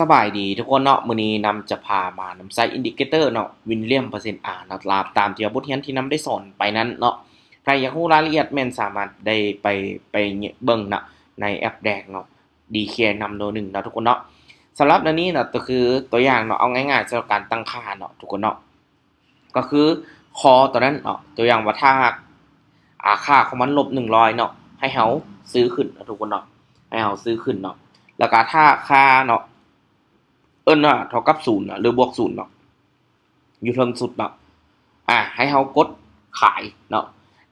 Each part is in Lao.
ສະບາຍດີທຸກຄົນເນາະ, ມື້ນີ້ນຳຈະພາມານຳໃຊ້ອິນດິເຄເຕີເນາະ ວິນລຽມເປີເຊັນອາເນາະ ຕາມທີ່ວ່າບົດຮຽນທີ່ນຳໄດ້ສອນໄປນັ້ນເນາະ. ໃຜຢາກຮູ້ລາຍລະອຽດແມ່ນສາມາດໄດ້ໄປ ໄປເບິ່ງເນາະ ໃນແອັບແດກເນາະ ດີເຄນຳໂດໜຶ່ງເນາະທຸກຄົນເນາະ. ສຳລັບແນວນີ້ເນາະ ກໍຄືຕົວຢ່າງເນາະ ເອົາງ່າຍໆ ສຳລັບການຕັ້ງຄ່າເນາະທຸກຄົນເນາະ. ກໍຄືຄໍຕົວນັ້ນເນາະ ຕົວຢ່າງວ່າຖ້າ ອາ ຄ່າຂອງມັນລົບໜຶ່ງຮ້ອຍເນາະ ໃຫ້ເຮົາຊື້ຂຶ້ນເນາະທຸກຄົນເນາະ ໃຫ້ເຮົາຊື້ຂຶ້ນເນາະ. ແລ້ວກໍຖ້າຄ່າເນາະ ເອີ້ນວ່າເທົ່າກັບສູນເນາະ ຫຼືບວກສູນເນາະ ຢູ່ເທິງສຸດເນາະ ອາ ໃຫ້ເຮົາກົດຂາຍເນາະ.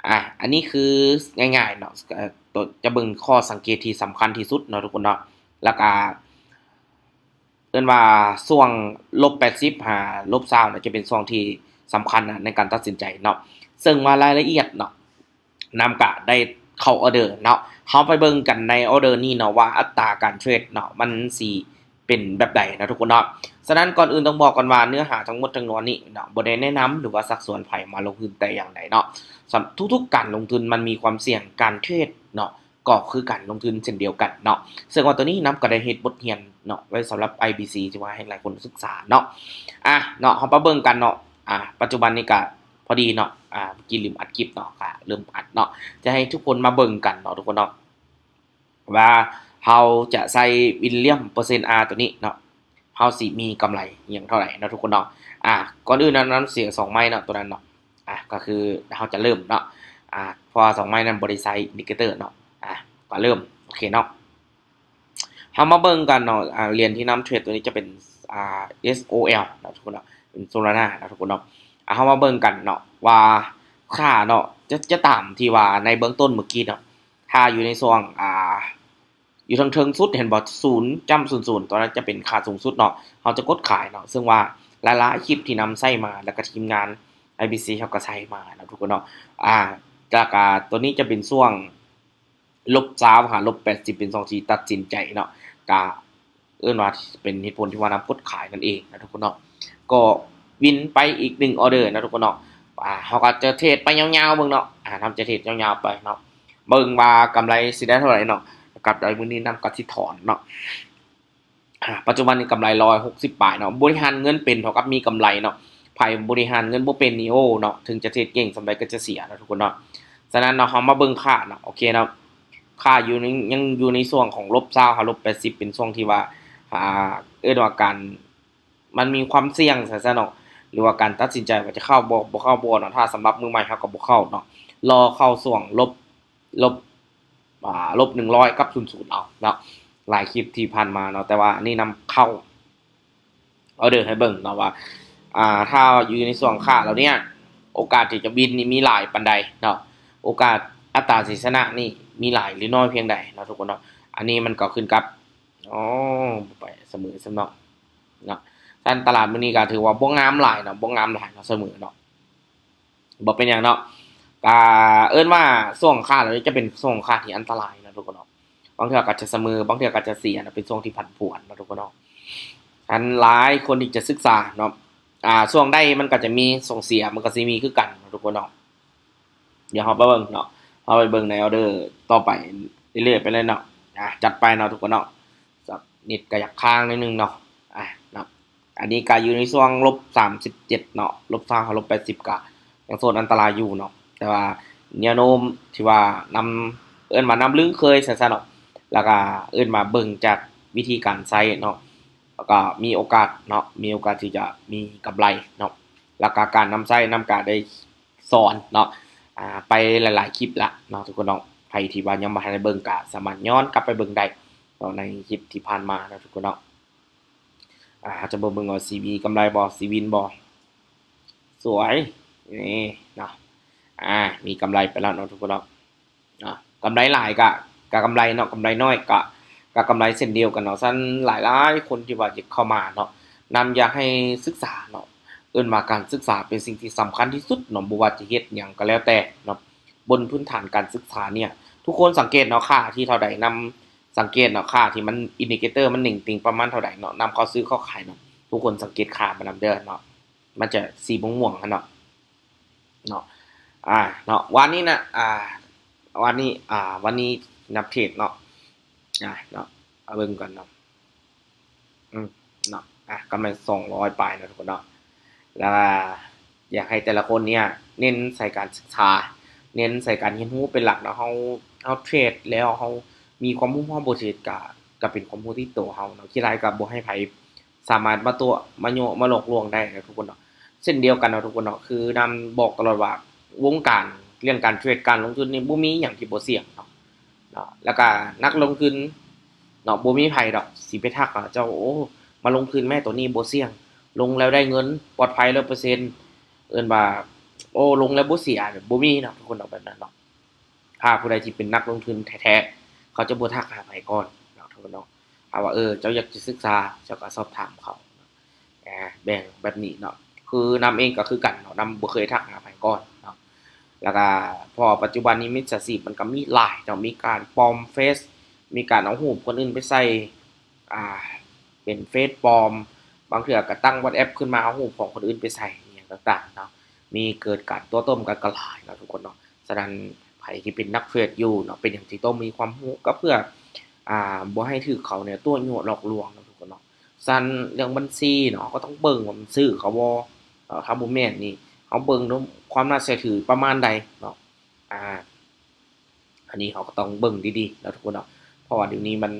ອາ ອັນນີ້ຄືງ່າຍໆເນາະ ເອີ ຕົວ ຈະເບິ່ງຂໍ້ສັງເກດທີ່ສຳຄັນທີ່ສຸດເນາະທຸກຄົນເນາະ. ແລ້ວກໍ ເອີ້ນວ່າຊ່ວງລົບແປດສິບຫາລົບຊາວນະ ຈະເປັນຊ່ວງທີ່ສຳຄັນນະ ໃນການຕັດສິນໃຈເນາະ. ເຊິ່ງວ່າລາຍລະອຽດເນາະ ນຳກະໄດ້ເຂົ້າອໍເດີເນາະ. ເຮົາໄປເບິ່ງກັນໃນອໍເດີນີ້ເນາະ ວ່າອັດຕາການເທຣດເນາະ ມັນຊິເປັນແບບໃດເນາະທຸກຄົນເນາະ. ສະນັ້ນກ່ອນອື່ນຕ້ອງບອກກ່ອນວ່າ ເນື້ອຫາທັງໝົດທັງມວນນີ້ເນາະ ບໍ່ໄດ້ແນະນຳ ຫຼືວ່າຊັກຊວນໃຜມາລົງທຶນແຕ່ຢ່າງໃດເນາະ. ສຳ ທຸກໆການລົງທຶນມັນມີຄວາມສ່ຽງການເທຣດເນາະ ກໍຄືການລົງທຶນເຊັ່ນດຽວກັນເນາະ. ເຊິ່ງວ່າໂຕນີ້ນຳກໍໄດ້ເຮັດບົດຮຽນເນາະ ໄວ້ສຳລັບ ໄອບີຊີ ທີ່ວ່າໃຫ້ຫຼາຍຄົນສຶກສາເນາະ. ອາ ເນາະ ເຮົາໄປເບິ່ງກັນເນາະ. ອາ ປັດຈຸບັນນີ້ກະພໍດີເນາະ ອາ ເມື່ອກີ້ລືມອັດຄລິບເນາະ ກະເລີ່ມອັດເນາະ. ຈະໃຫ້ທຸກຄົນມາເບິ່ງກັນເນາະທຸກຄົນເນາະ ວ່າເຮົາຈະໃຊ້ວິນລຽມເປີເຊັນອາໂຕນີ້ເນາະ ເຮົາຊິມີກຳໄລຫຍັງເທົ່າໃດເນາະທຸກຄົນເນາະ. ອາ ກ່ອນອື່ນນຳ ນຳເສຍສອງໄມ້ເນາະ ໂຕນັ້ນເນາະ. ອາ ກໍຄືເຮົາຈະເລີ່ມເນາະ ອາ ເພາະວ່າສອງໄມ້ນັ້ນບໍ່ໄດ້ໃຊ້ອິນດິເຄເຕີເນາະ. ອາ ກໍເລີ່ມ ໂອເຄເນາະ. ເຮົາມາເບິ່ງກັນເນາະ ອາ ຫຼຽນທີ່ນຳເທຣດໂຕນີ້ຈະເປັນ ອາ ເອສໂອແອລເນາະທຸກຄົນເນາະ ເປັນໂຊລານາເນາະທຸກຄົນເນາະ. ອາ ເຮົາມາເບິ່ງກັນເນາະ ວ່າຄ່າເນາະ ຈະ ຈະຕາມທີ່ວ່າໃນເບື້ອງຕົ້ນເມື່ອກີ້ເນາະ ຖ້າຢູ່ໃນຊ່ວງ ອາ ຢູ່ເທິງໆສຸດເຫັນບໍ່ ສູນຈ້ຳສູນສູນ ຕົວນັ້ນຈະເປັນຄ່າສູງສຸດເນາະ ເຮົາຈະກົດຂາຍເນາະ. ເຊິ່ງວ່າຫຼາຍໆຄລິບທີ່ນຳໃຊ້ມາ ແລ້ວກໍທີມງານ ໄອບີຊີ ເຮົາກໍໃຊ້ມາເນາະທຸກຄົນເນາະ. ອາ ແລ້ວກໍຕົວນີ້ຈະເປັນຊ່ວງ ລົບຊາວຫາລົບແປດສິບ ເປັນຊ່ວງທີ່ຕັດສິນໃຈເນາະ ກະເອີ້ນວ່າເປັນເຫດຜົນທີ່ວ່ານຳກົດຂາຍນັ້ນເອງນະທຸກຄົນເນາະ. ກໍວິນໄປອີກໜຶ່ງອໍເດີນະທຸກຄົນເນາະ. ອາ ເຮົາກໍຈະເທຣດໄປຍາວໆເບິ່ງເນາະ ອາ ນຳຈະເທຣດຍາວໆໄປເນາະ ເບິ່ງວ່າກຳໄລຊິໄດ້ເທົ່າໃດເນາະ. ກັບໄດ້ມື້ນີ້ນຳກໍຊິຖອນເນາະ. ອາ ປັດຈຸບັນນີ້ກຳໄລຮ້ອຍຫົກສິບປາຍເນາະ ບໍລິຫານເງິນເປັນເທົ່າກັບມີກຳໄລເນາະ. ໃຜບໍລິຫານເງິນບໍ່ເປັນນີ້ ໂອ້ເນາະ ເຖິງຈະເທຣດເກັ່ງສ່ຳໃດກໍຈະເສຍເນາະທຸກຄົນເນາະ. ສະນັ້ນເນາະ ເຮົາມາເບິ່ງຄ່າເນາະ ໂອເຄເນາະ ຄ່າຢູ່ໃນ ຍັງຢູ່ໃນຊ່ວງຂອງລົບຊາວຫາລົບແປດສິບ ເປັນຊ່ວງທີ່ວ່າ ອາ ເອີ້ນວ່າການ ມັນມີຄວາມສ່ຽງຊະຊະເນາະ ຫຼືວ່າການຕັດສິນໃຈວ່າຈະເຂົ້າບໍ່ ບໍ່ເຂົ້າບໍ່ເນາະ. ຖ້າສຳລັບມືໃໝ່ເຮົາກໍບໍ່ເຂົ້າເນາະ ລໍເຂົ້າຊ່ວງລົບ ລົບ ອາ ລົບໜຶ່ງຮ້ອຍກັບສູນສູນເອົາເນາະ ຫຼາຍຄລິບທີ່ຜ່ານມາເນາະ. ແຕ່ວ່າອັນນີ້ນຳເຂົ້າອໍເດີໃຫ້ເບິ່ງເນາະວ່າ ອາ ຖ້າຢູ່ໃນຊ່ວງຂາເຫຼົ່ານີ້ ໂອກາດທີ່ຈະວິນນີ້ມີຫຼາຍປານໃດເນາະ ໂອກາດອັດຕາທີ່ຊະນະນີ້ມີຫຼາຍຫຼືນ້ອຍພຽງໃດເນາະທຸກຄົນເນາະ. ອັນນີ້ມັນກໍຂຶ້ນກັບ ອໍ ບໍ່ໄປສະເໝີຊຳເນາະ ເນາະ. ສະນັ້ນຕະຫຼາດມື້ນີ້ກໍຖືວ່າບໍ່ງາມຫຼາຍເນາະ ບໍ່ງາມຫຼາຍເນາະ ສະເໝີເນາະ ບໍ່ເປັນຫຍັງເນາະ. ກະເອີ້ນວ່າຊ່ວງຂາເຫຼົ່ານີ້ຈະເປັນຊ່ວງຂາທີ່ອັນຕະລາຍເນາະທຸກຄົນເນາະ ບາງເທື່ອກໍຈະສະເໝີ ບາງເທື່ອກໍຈະເສຍເນາະ ເປັນຊ່ວງທີ່ຜັນຜວນເນາະທຸກຄົນເນາະ. ອັນຫຼາຍຄົນທີ່ຈະສຶກສາເນາະ ອາ ຊ່ວງໄດ້ມັນກໍຈະມີ ຊ່ວງເສຍມັນກໍຊິມີຄືກັນເນາະທຸກຄົນເນາະ. ດຽວເຮົາໄປເບິ່ງເນາະ ເຮົາໄປເບິ່ງໃນອໍເດີຕໍ່ໄປເລື້ອຍໆໄປເລີຍເນາະ. ອາ ຈັດໄປເນາະທຸກຄົນເນາະ. ເນັດກໍຢາກຄ້າງໜ້ອຍໜຶ່ງເນາະ ອາ ເນາະ. ອັນນີ້ກໍຢູ່ໃນຊ່ວງລົບສາມສິບເຈັດເນາະ ລົບຊາວ ລົບແປດສິບ ກໍຍັງໂຊນອັນຕະລາຍຢູ່ເນາະ ແຕ່ວ່າແນວໂນ້ມທີ່ວ່ານຳ ເອີ້ນວ່ານຳລຶ້ງເຄີຍຊະຊະເນາະ ແລ້ວກໍເອີ້ນວ່າເບິ່ງຈາກວິທີການໃຊ້ເນາະ ແລ້ວກໍມີໂອກາດເນາະ ມີໂອກາດທີ່ຈະມີກຳໄລເນາະ ແລ້ວກໍການນຳໃຊ້ນຳກະໄດ້ສອນເນາະ ອາ ໄປຫຼາຍໆຄລິບລະເນາະທຸກຄົນເນາະ. ໃຜທີ່ວ່າຍັງບໍ່ທັນໄດ້ເບິ່ງກໍສາມາດຍ້ອນກັບໄປເບິ່ງໄດ້ເນາະ ໃນຄລິບທີ່ຜ່ານມາເນາະທຸກຄົນເນາະ. ອາ ເຮົາຈະມາເບິ່ງວ່າຊິມີກຳໄລບໍ່ ຊິວິນບໍ່. ສວຍ ນີ້ເນາະ ອາ ມີກຳໄລໄປແລ້ວເນາະທຸກຄົນເນາະ. ອາ ກຳໄລຫຼາຍກະ ກະກຳໄລເນາະ ກຳໄລນ້ອຍກະ ກະກຳໄລເຊັ່ນດຽວກັນເນາະ. ສະນັ້ນຫຼາຍໆຄົນທີ່ວ່າຢາກເຂົ້າມາເນາະ ນຳຢາກໃຫ້ສຶກສາເນາະ ເອີ້ນວ່າການສຶກສາເປັນສິ່ງທີ່ສຳຄັນທີ່ສຸດເນາະ ບໍ່ວ່າຈະເຮັດຫຍັງກໍແລ້ວແຕ່ເນາະ. ບົນພື້ນຖານການສຶກສານີ້ ທຸກຄົນສັງເກດເນາະ ຄ່າທີ່ເທົ່າໃດ ນຳສັງເກດເນາະ ຄ່າທີ່ມັນ ອິນດິເຄເຕີມັນເໜັງຕີງປະມານເທົ່າໃດເນາະ ນຳເຂົ້າຊື້ເຂົ້າຂາຍເນາະ. ທຸກຄົນສັງເກດຄ່າມັນນຳເດີ້ເນາະ ມັນຈະສີມ່ວງໆຫັ້ນເນາະ ເນາະ. ອາ ເນາະ ວັນນີ້ນະ ອາ ວັນນີ້ ອາ ວັນນີ້ນັບເທຣດເນາະ ອາ ເນາະ ເອົາເບິ່ງກ່ອນເນາະ. ອືມ ເນາະ ອ່າ ກຳໄລສອງຮ້ອຍປາຍເນາະທຸກຄົນເນາະ. ແລ້ວກໍຢາກໃຫ້ແຕ່ລະຄົນເນີ້ຍເນັ້ນໃສ່ການສຶກສາ ເນັ້ນໃສ່ການຮຽນຮູ້ເປັນຫຼັກເນາະ. ເຮົາ ເຮົາເທຣດແລ້ວເຮົາມີຄວາມຮູ້ ເຮົາບໍ່ເທຣດກໍ ກໍເປັນຄວາມຮູ້ຕິດໂຕເຮົາເນາະ. ຄິດຫຼາຍກໍບໍ່ໃຫ້ໃຜສາມາດມາຕົວະ ມາຍົວະ ມາຫຼອກລວງໄດ້ເນາະທຸກຄົນເນາະ. ເຊັ່ນດຽວກັນເນາະທຸກຄົນເນາະ ຄືນຳບອກຕະຫຼອດວ່າ ວົງການເລື່ອງການເທຣດ ການລົງທຶນນີ້ບໍ່ມີຫຍັງທີ່ບໍ່ສ່ຽງເນາະ ເນາະ. ແລ້ວກໍນັກລົງທຶນເນາະ ບໍ່ມີໃຜດອກຊິໄປທັກຫາເຈົ້າ ໂອ້ ມາລົງທຶນແມ້ ໂຕນີ້ບໍ່ສ່ຽງ ລົງແລ້ວໄດ້ເງິນ ປອດໄພຮ້ອຍເປີເຊັນ ເອີ້ນວ່າ ໂອ້ ລົງແລ້ວບໍ່ເສຍ ບໍ່ມີເນາະທຸກຄົນເນາະ ແບບນັ້ນເນາະ. ຖ້າຜູ້ໃດທີ່ເປັນນັກລົງທຶນແທ້ໆ ເຂົາຈະບໍ່ທັກຫາໃຜກ່ອນເນາະທຸກຄົນເນາະ. ຖ້າວ່າ ເອີ ເຈົ້າຢາກຈະສຶກສາ ເຈົ້າກໍສອບຖາມເຂົາ ອ່າ ແບ່ງແບບນີ້ເນາະ. ຄືນຳເອງກໍຄືກັນເນາະ ນຳບໍ່ເຄີຍທັກຫາໃຜກ່ອນເນາະ. ແລ້ວກໍເພາະວ່າປັດຈຸບັນນີ້ມິດສາຊີບມັນກໍມີຫຼາຍເນາະ ມີການປອມເຟສ ມີການເອົາຮູບຄົນອື່ນໄປໃສ່ ອ່າ ເປັນເຟສປອມ ບາງເທື່ອກໍຕັ້ງວັອດແອັບຂຶ້ນມາ ເອົາຮູບຂອງຄົນອື່ນໄປໃສ່ ອີ່ຫຍັງຕ່າງໆເນາະ. ມີເກີດການຕົວະຕົ້ມກັນກໍຫຼາຍເນາະທຸກຄົນເນາະ. ສະນັ້ນໃຜທີ່ເປັນນັກເທຣດຢູ່ເນາະ ເປັນຫຍັງທີ່ຕ້ອງມີຄວາມຮູ້ ກໍເພື່ອ ອ່າ ບໍ່ໃຫ້ຖືກເຂົາເນຍຕົວະຍົວະຫຼອກລວງເນາະທຸກຄົນເນາະ. ສະນັ້ນເລື່ອງບັນຊີເນາະ ເຮົາກໍຕ້ອງເບິ່ງວ່າມັນຊື່ເຂົາບໍ່ເນາະ. ຖ້າບໍ່ແມ່ນນີ້ ເຮົາເບິ່ງເນາະ ຄວາມໜ້າເຊື່ອຖືປະມານໃດເນາະ ອ່າ ອັນນີ້ເຮົາກໍຕ້ອງເບິ່ງດີໆເນາະທຸກຄົນເນາະ. ເພາະວ່າດຽວນີ້ມັນ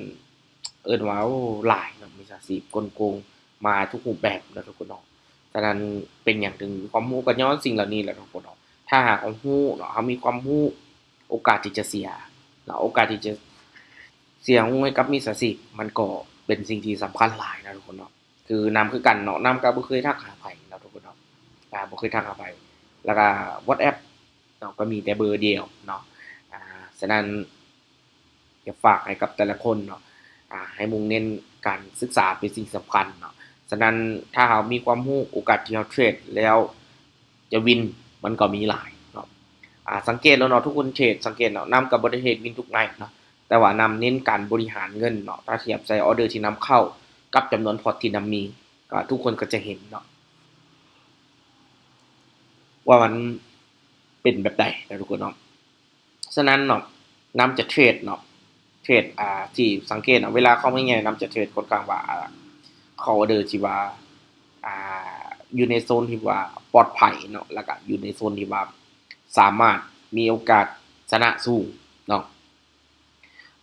ເອີ້ນວ່າ ໂອ້ ຫຼາຍເນາະ ມິດສາຊີບ ກົນໂກງມາທຸກຮູບແບບເນາະທຸກຄົນເນາະ. ສະນັ້ນເປັນຫຍັງເຖິງມີຄວາມຮູ້ ກໍຍ້ອນສິ່ງເຫຼົ່ານີ້ແຫຼະທຸກຄົນເນາະ. ຖ້າຫາກເຮົາຮູ້ເນາະ ເຮົາມີຄວາມຮູ້ ໂອກາດທີ່ຈະເສຍເນາະ ໂອກາດທີ່ຈະເສຍຮູ້ໃຫ້ກັບມິດສາຊີບ ມັນກໍເປັນສິ່ງທີ່ສຳຄັນຫຼາຍເນາະທຸກຄົນເນາະ. ຄືນຳຄືກັນເນາະ ນຳກໍບໍ່ເຄີຍທັກຫາໃຜເນາະທຸກຄົນເນາະ ອ່າ ບໍ່ເຄີຍທັກຫາໃຜ. ແລ້ວກໍວັອດແອັບເນາະ ກໍມີແຕ່ເບີດຽວເນາະ. ອ່າ ສະນັ້ນ ຢາກຝາກໃຫ້ກັບແຕ່ລະຄົນເນາະ ອ່າ ໃຫ້ມຸ່ງເນັ້ນການສຶກສາເປັນສິ່ງສຳຄັນເນາະ. ສະນັ້ນຖ້າເຮົາມີຄວາມຮູ້ ໂອກາດທີ່ເຮົາເທຣດແລ້ວຈະວິນ ມັນກໍມີຫຼາຍເນາະ. ອ່າ ສັງເກດແລ້ວເນາະ ທຸກຄົນເທຣດ ສັງເກດເນາະ ນຳກໍບໍ່ໄດ້ເທຣດວິນທຸກໄນເນາະ ແຕ່ວ່ານຳເນັ້ນການບໍລິຫານເງິນເນາະ. ຖ້າທຽບໃສ່ອໍເດີທີ່ນຳເຂົ້າກັບຈຳນວນພອດທີ່ນຳມີ ກໍທຸກຄົນກໍຈະເຫັນເນາະ ວ່າມັນເປັນແບບໃດເນາະທຸກຄົນເນາະ. ສະນັ້ນເນາະ ນຳຈະເທຣດເນາະ ເທຣດ ອ່າ ທີ່ສັງເກດເນາະ ເວລາເຂົ້າມາໃຫຍ່ ນຳຈະເທຣດຂ້ອນຂ້າງວ່າ ອ່າ ເຂົ້າອໍເດີທີ່ວ່າ ອ່າ ຢູ່ໃນໂຊນທີ່ວ່າປອດໄພເນາະ ແລ້ວກະຢູ່ໃນໂຊນທີ່ວ່າສາມາດມີໂອກາດຊະນະສູງເນາະ.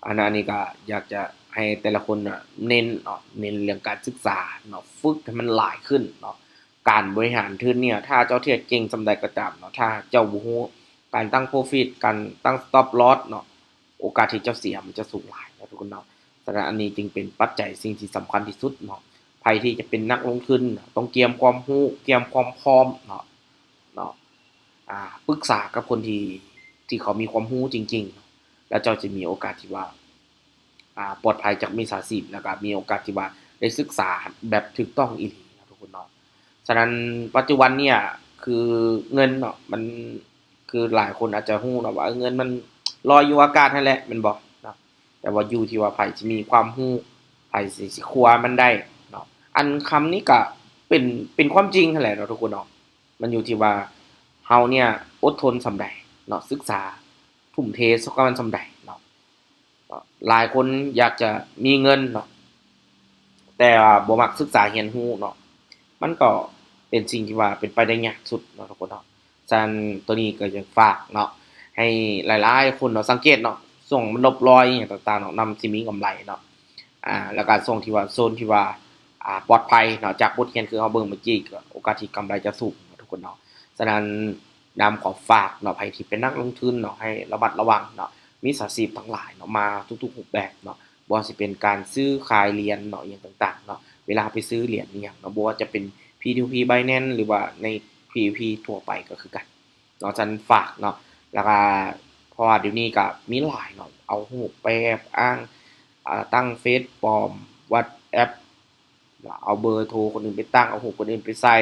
ອັນ ອັນນີ້ກໍຢາກຈະໃຫ້ແຕ່ລະຄົນນະເນັ້ນເນາະ ເນັ້ນເລື່ອງການສຶກສາເນາະ ຝຶກໃຫ້ມັນຫຼາຍຂຶ້ນເນາະ. ການບໍລິຫານທຶນເນຍ ຖ້າເຈົ້າເທຣດເກັ່ງສ່ຳໃດກໍຕາມເນາະ ຖ້າເຈົ້າບໍ່ຮູ້ການຕັ້ງໂປຣຟິດ ການຕັ້ງສະຕັອບລອສເນາະ ໂອກາດທີ່ເຈົ້າເສຍມັນຈະສູງຫຼາຍເນາະທຸກຄົນເນາະ. ສະນັ້ນອັນນີ້ຈຶ່ງເປັນປັດໄຈສິ່ງທີ່ສຳຄັນທີ່ສຸດເນາະ. ໃຜທີ່ຈະເປັນນັກລົງທຶນ ຕ້ອງກຽມຄວາມຮູ້ ກຽມຄວາມພ້ອມເນາະ ເນາະ ອ່າ ປຶກສາກັບຄົນທີ່ ທີ່ເຂົາມີຄວາມຮູ້ຈິງໆ ແລ້ວເຈົ້າຈະມີໂອກາດທີ່ວ່າ ອ່າ ປອດໄພຈາກມິດສາຊີບ ແລ້ວກໍມີໂອກາດທີ່ວ່າໄດ້ສຶກສາແບບຖືກຕ້ອງອີ່ຫຼີເນາະທຸກຄົນເນາະ. ສະນັ້ນປັດຈຸບັນເນຍ ຄືເງິນເນາະ ມັນ ຄືຫຼາຍຄົນອາດຈະຮູ້ເນາະວ່າ ເອີ ເງິນມັນລອຍຢູ່ອາກາດຫັ້ນແຫຼະ ແມ່ນບໍ່ເນາະ? ແຕ່ວ່າຢູ່ທີ່ວ່າໃຜຊິມີຄວາມຮູ້ ໃຜຊິ ຊິຄວ້າມັນໄດ້ເນາະ. ອັນຄຳນີ້ກະເປັນ ເປັນຄວາມຈິງຫັ້ນແຫຼະເນາະທຸກຄົນເນາະ. ມັນຢູ່ທີ່ວ່າເຮົາເນຍອົດທົນສ່ຳໃດເນາະ ສຶກສາ ທຸ່ມເທໃສ່ກັບມັນສ່ຳໃດເນາະ. ຫຼາຍຄົນຢາກຈະມີເງິນເນາະ ແຕ່ວ່າບໍ່ມັກສຶກສາຮຽນຮູ້ເນາະ ມັນກໍເປັນສິ່ງທີ່ວ່າເປັນໄປໄດ້ຍາກສຸດເນາະທຸກຄົນເນາະ. ສະນັ້ນໂຕນີ້ກໍຢາກຝາກເນາະ ໃຫ້ຫຼາຍໆຄົນເນາະ ສັງເກດເນາະ ຊ່ວງມັນລົບລອຍອີ່ຫຍັງຕ່າງໆເນາະ ນຳຊິມີກຳໄລເນາະ. ອ່າ ແລ້ວກໍຊ່ວງທີ່ວ່າ ໂຊນທີ່ວ່າ ອ່າ ປອດໄພເນາະ ຈາກບົດຮຽນຄືເຮົາເບິ່ງເມື່ອກີ້ ກໍໂອກາດທີ່ກຳໄລຈະສູງເນາະທຸກຄົນເນາະ. ສະນັ້ນນຳຂໍຝາກເນາະ ໃຜທີ່ເປັນນັກລົງທຶນເນາະ ໃຫ້ລະມັດລະວັງເນາະ ມິດສາຊີບທັງຫຼາຍເນາະ ມາທຸກໆຮູບແບບເນາະ. ບໍ່ວ່າຊິເປັນການຊື້ຂາຍຫຼຽນເນາະ ອີ່ຫຍັງຕ່າງໆເນາະ ເວລາເຮົາໄປຊື້ຫຼຽນອີ່ຫຍັງເນາະ ບໍ່ວ່າຈະເປັນ ພີທູພີ ໄບແນນ ຫຼືວ່າໃນ ພີທູພີ ທົ່ວໄປກໍຄືກັນເນາະ. ສະນັ້ນຝາກເນາະ ແລ້ວກໍເພາະວ່າດຽວນີ້ກໍມີຫຼາຍເນາະ ເອົາຮູບໄປແອບອ້າງ ອ່າ ຕັ້ງເຟສປອມ ວັອດແອັບ ເອົາເບີໂທຄົນອື່ນໄປຕັ້ງ ເອົາຮູບຄົນອື່ນໄປໃສ່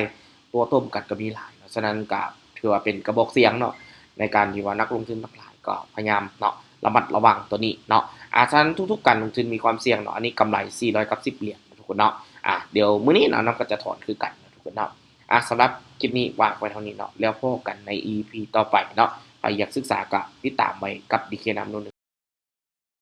ຕົວະຕົ້ມກັນກໍມີຫຼາຍເນາະ. ສະນັ້ນກໍຖືວ່າເປັນກະບອກສຽງເນາະ ໃນການທີ່ວ່ານັກລົງທຶນທັງຫຼາຍກໍພະຍາຍາມເນາະ ລະມັດລະວັງໂຕນີ້ເນາະ. ອາ ສະນັ້ນທຸກໆການລົງທຶນມີຄວາມສ່ຽງເນາະ. ອັນນີ້ກຳໄລສີ່ຮ້ອຍກັບສິບຫຼຽນເນາະທຸກຄົນເນາະ. ອາ ດຽວມື້ນີ້ເນາະ ນຳກໍຈະຖອນຄືກັນເນາະທຸກຄົນເນາະ. ອາ ສຳລັບຄລິບນີ້ວາງໄວ້ເທົ່ານີ້ເນາະ ແລ້ວພົບກັນໃນອີພີຕໍ່ໄປເນາະ. ໃຜຢາກສຶກສາກໍຕິດຕາມໄວ້ກັບດີເຄນຳໂນໜຶ່ງ